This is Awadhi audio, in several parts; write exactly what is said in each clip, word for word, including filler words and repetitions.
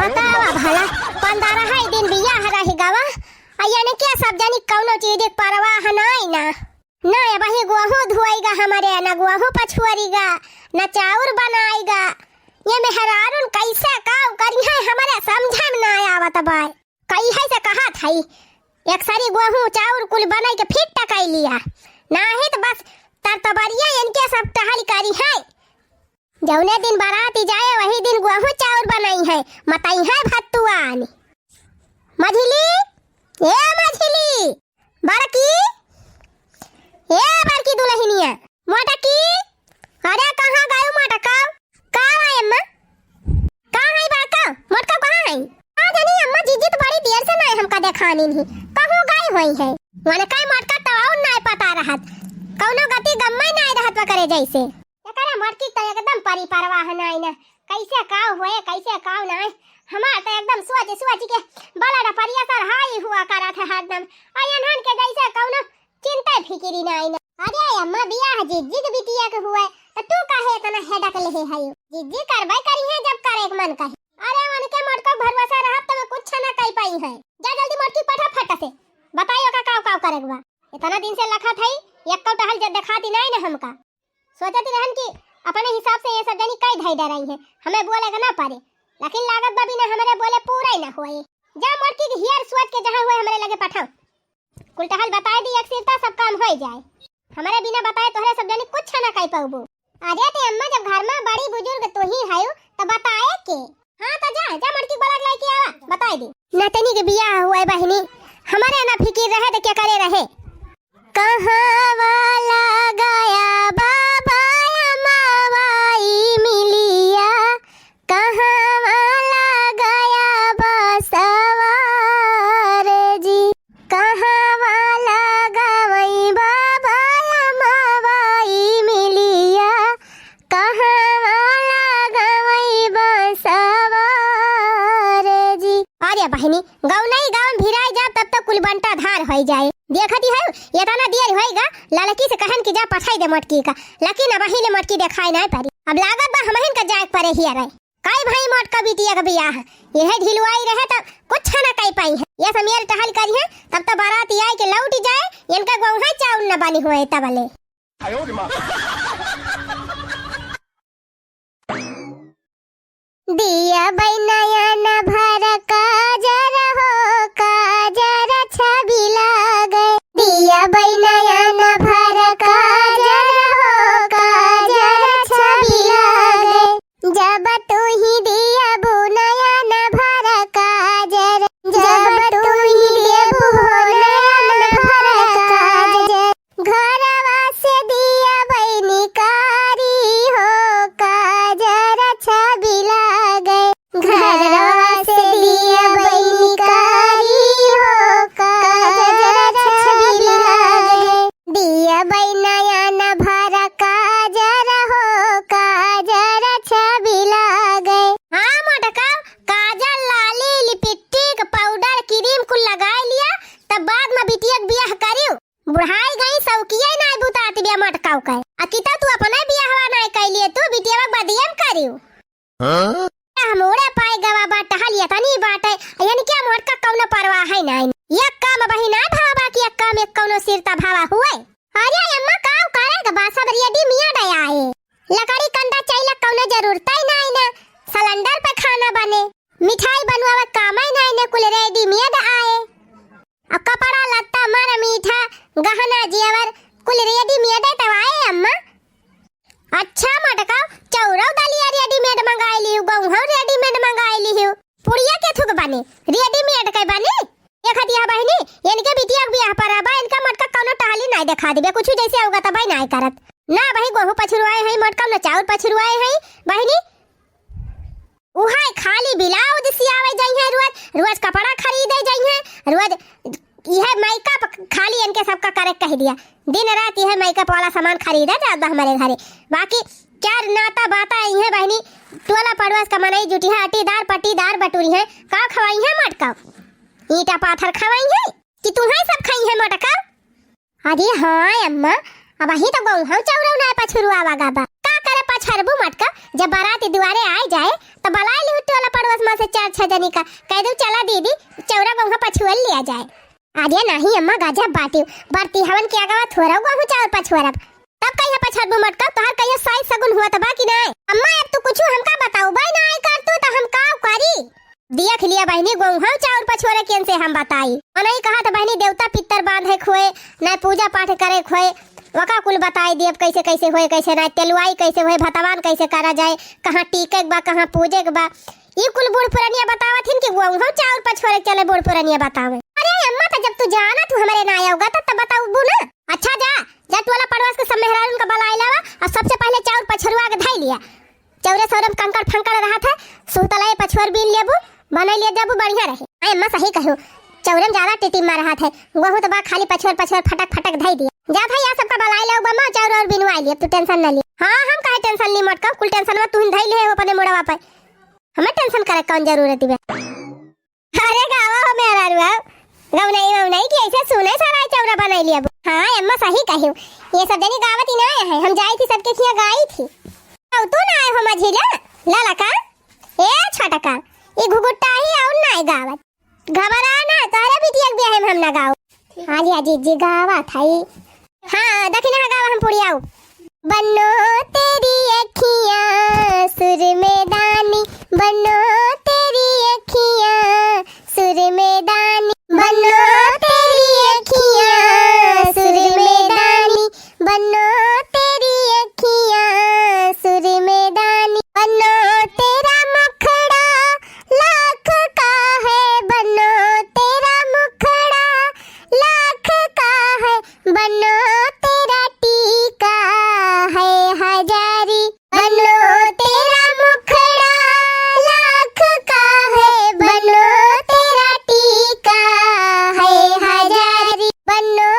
बतावा भला, पंद्रह दिन बियाह रहि गवा, आ एनके सब जनी कउनो चीज के परवाह नाई ना। ना अबहीं गोहूँ धुआइगा हमरे, ना गोहूँ पछुआरिगा, ना चाउर बनाइगा। ये मेहरारून कइसे काउ करिहैं, हमरे समझे में ना आवत बाय। कहिए से कहत हई, एक सरी गोहूँ चाउर कुल बनाइ के फिट टकाइ लिया, नाहीं त बस तरतबरिया एनके सब टहल करिहैं। जउने दिन बराती जाए, वही दिन गोहूँ चाउर बनइहैं, मतइहैं भत्तुआन। मझिली, ए मझिली, बड़की, ए बड़की दुलहिनिया, मोटकी, अरे कहाँ गयू मोटका? का है अम्मा? का है बड़का? मोटका कहाँ है? का जानी अम्मा, जिज्जी त बड़ी देर से नाहीं हमका देखानी नहीं, कहूँ गई हुई है। वनकै मोटका त अउर नाहीं पता रहत, कउनो गति गम्मै नाहीं रहत वकरे जइसे। एकरे मोटकी त एकदम परी परवाह नाहीं ना, कइसे काउ होए, कइसे काउ नाहीं। हमार त एकदम सोच सोच के blood pressure high हुआ करत है हरदम। आ एनहन के जइसे कउनो चिंता फिकिरी नाहीं ना। अरे अम्मा, बियाह जिज्जी के बिटिया के हुए, त तू काहे एतना headache लेहे हयू? जिज्जी करबै करिहैं जब करे के मन कहे। अरे वनकै मोटका भरोसा रहत त कुछ ना कइ पइहैं। जा जल्दी मोटकी पठा फट से, बताई ओका काउ काउ करे के बा। एतना दिन से लखत हई, एक्कउ टहल ज-, देखाती नाहीं ना हमका। सोचत रहन कि अपने हिसाब से ये सब जनी कइ धइ डरइहैं, हमें बोले के ना परे, लेकिन लागत बा बिना हमरे बोले पूरा ही ना होए। जा मोटकी के हियर सोच के जहाँ हुए हमरे लगे पठाओ। कुल टहल बताइ दी, एक सिरता सब काम होइ जाए। हमरे बिना बताए तोहरे सब जनी कुछ ना कइ पउबू। अरे ते अम्मा, जब घर में बड़ी बुजुर्ग तू ही हयू त बताए के। हाँ त जा, जा मोटकी बोला के लाइके आवा, बताइ दी। नतनी के बियाह हुए बहिनी, हमरे ना फिकिर रहे त केकरे रहे। कहवा लगाया बाबा अमावा ई मिलिया, कहवा लगाया बसवार जी, कहवा लगावई बाबा अमावा ई मिलिया, कहवा लगावई बसवार जी। अरे बहिनी, गउनई गाउन भिराइ जाब तब त कुल बंटाधार होइ जाए। देखती हयू, एतना देर होइगा, ललकी से कहन कि जा पठाइ दे मोटकी का, लेकिन अबहीं ले मोटकी देखाइ नाहीं परी। अब लागत बा हमहिन का जाए के परे हियरे। कइ भई मोटका बिटिया के बियाह, इहै ढिलुआई रहे त कुछ ना कइ पइहैं। ये सब मेर टहल करिहैं, तब त बराती आइके लौटि जाए, एनका गोहूँ चाउर न बनी होए तबले। दिया बई नयन भर काजर हो, काजर छबि लागे। दिया बई नयन भर काजर हो, काजर छबि लागे। जब तू ही दिया बू नयन भर काजर, जब तू ही देबू हो नयन भर काजर। घरवा से दिया बई निकारी हो, काजर छबि लागे। घरवा से दिया बई निकारी हो, काजर छबि लागे। दिया बई नयन भर काजर हो, काजर छबि लागे। हाँ मोटका, काजर, लाली, लिपस्टिक, पाउडर, क्रीम कुल लगाइ लिया, तब बाद में बिटिया के बियाह करियो। बुढ़ाइ गई, सौकिया नाहीं बुतात बिया मोटका के। आ किता तू अपने बियाहवा नाहीं कइ लिए, तू बिटिया के बदियम करियो। हाँ? हमरे पाए गवा बा टहल एतनी बाटे, एनके मोटका कउनो परवाह है नाहीं। एक काम बहिन नाहीं भावा कि एक काम एक कउनो सिरता भावा हुए। अरे अम्मा, काउ करे के बा, सब readymade आए। लकड़ी कंडा चइला कउनो जरूरत ही नाहीं ना, सिलेंडर पे खाना बने, मिठाई बनवावे काम ही नाहीं ना, कुल readymade आए। अब कपड़ा लत्ता, मर मीठा, गहना जेवर, कुल readymade तो आए अम्मा। अच्छा मोटका, चउरउ दलिया readymade मंगाइ लिहू, गउहउ readymade मंगाइ लिहू, पुड़िया केथुक बने, readymade के बने। देखत यह बहिनी, एनके बिटिया के बियाह पर अब एनका मोटका कउनो टहली नाहीं देखा दिबे, कुछ जइसे अवगत बई नाहीं करत। ना बही गोहूँ पछुरवाए हई मोटका, ना चाउर पछुरवाए हई बहिनी। उहै खाली ब्लाउज सियावे जइहैं रोज, रोज कपड़ा खरीदे जइहैं, रोज इहै makeup खाली एनके सबका करे कहि दिया। दिन रात इहै makeup वाला सामान खरीदे जात बा हमरे घरे। बाकी चार नाता बाता अइहैं बहिनी, टोला पड़ोस का मनई जुटिहैं, अटीदार पटीदार बटुरिहैं, का खवाइहैं मोटका? ईंटा पाथर खवाइहैं कि तुहैं सब खइहैं मोटका? अरे हाँ अम्मा, अबहीं तो गउहउ चउरउ नाहीं पछुरवावा गा बा। का करे पछरबू मटका, जब बारात दुआरे आइ जाए, त बलाइ लिहू टोला पड़ोस मा से चार छह जनी का, कहि देउ, "चला दीदी, चौरा गोंहा पछुअल लिया जाए।" अरे नाहीं अम्मा, गजब बाटिउ, बरतिहवन के अगवा थोरउ गोंहू चाउर पछुअरब। तब कहिया पछरबू मटका, तोहार कहिया साइज सगुन हुआ त बा कि नाहीं? अम्मा, अब तू कुछु हमका बताउबइ नाहीं करतू, त हम का करी? देख लिया बहिनी, गोंहू चाउर पछोरे केन से हम बताई। मनई कहत बहिनी, देवता पित्तर बांधे क होए, नाहीं पूजा पाठ करे क होए, वका कुल बताई दियब, कइसे कइसे होए, कइसे नाहीं, तेलुआई कइसे होए, भतवान कइसे करा जाए, कहाँ टीके क बा, कहाँ पूजे क बा। ई कुल बूढ़ पुरनिया बतावत हिन कि गोंहू चाउर पछोरे क चले बूढ़ पुरनिया बतावे। अरे अम्मा, त जब तू जानत हू हमरे नाहीं अउगा, तब त बताउबू ना। अच्छा जा, जा टोला पड़ोस के सब मेहरारून का बलाइ लावा अउर सबसे पहिले चाउर पछरुआ के धइ लिया। चौरे सौरे में कंकड़ फंकड़ रहत है, सुतलए पछुअर बीन लेबू, बनइ ले जाबू, बढ़िया रहे। आय अम्मा सही कहिउ, चौरे में ज्यादा टिटिम मा रहत है, गोंहू त बा खाली पछुअर पछुअर फटक फटक धइ दिया। जा भाई, आ सबका बलाइ लेउ बम्मा, चाउर और बिनवाइ लिया, तू tension न लिया। हाँ, हम काहे tension ली मटका, कुल tension मा तुहिन धइ लिहे हो अपने मुड़वा पे, हमें tension करे कौन जरूरत बा। अरे गावा हो मेहरारू, गवनई ववनई की ऐसे सुने सराय चौरा बनाई लिया। हाँ अम्मा सही कहिउ, ये सब जनी गावत ही ना आए हैं, हम जाई थी सबके खिया गाई थी। अउ तू ना आए हो मझिला, ललका, ए छोटका, ई घुघुट्टा ही और ना गावत। घबरा ना, तोहरे बिटिया के बियाह में हम ना गाओ। हाँ जी, हाँ जी, जी गावत हई। हाँ, दखिना गावा हम पुड़ियाऊ। बन्नो तेरी अखियाँ सुर में दानी, बन्नो तेरी अखियाँ सुर में दानी, बन्नो तेरी अखियाँ सुर में दानी, बन्नो तेरी अखियाँ सुर में दानी, बन्नो तेरा मुखड़ा लाख का है, बन्नो तेरा मुखड़ा लाख का है, बन्नो तेरा टीका है हजारी, बन्नो तेरा मुखड़ा लाख का है, बन्नो तेरा टीका है हजारी, बन्नो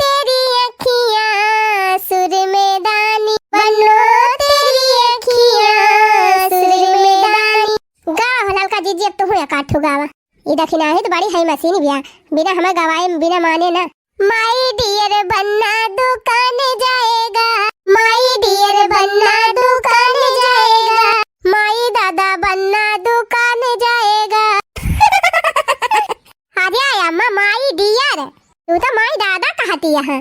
तेरी अखियाँ सुर में दानी, बन्नो तेरी अखियाँ सुर में दानी। गावा हो ललका जीजी, अब तुहूँ एक आध ठो गावा। ई दखिना ही त बड़ी है मशीन बिया, बिना हमें गवाए, बिना माने ना। My dear बन्ना दुकान जाएगा, my dear बन्ना दुकान जाएगा, my दादा बन्ना दुकान जाएगा। अरे अम्मा, my dear, तू तो my दादा कहती यहाँ।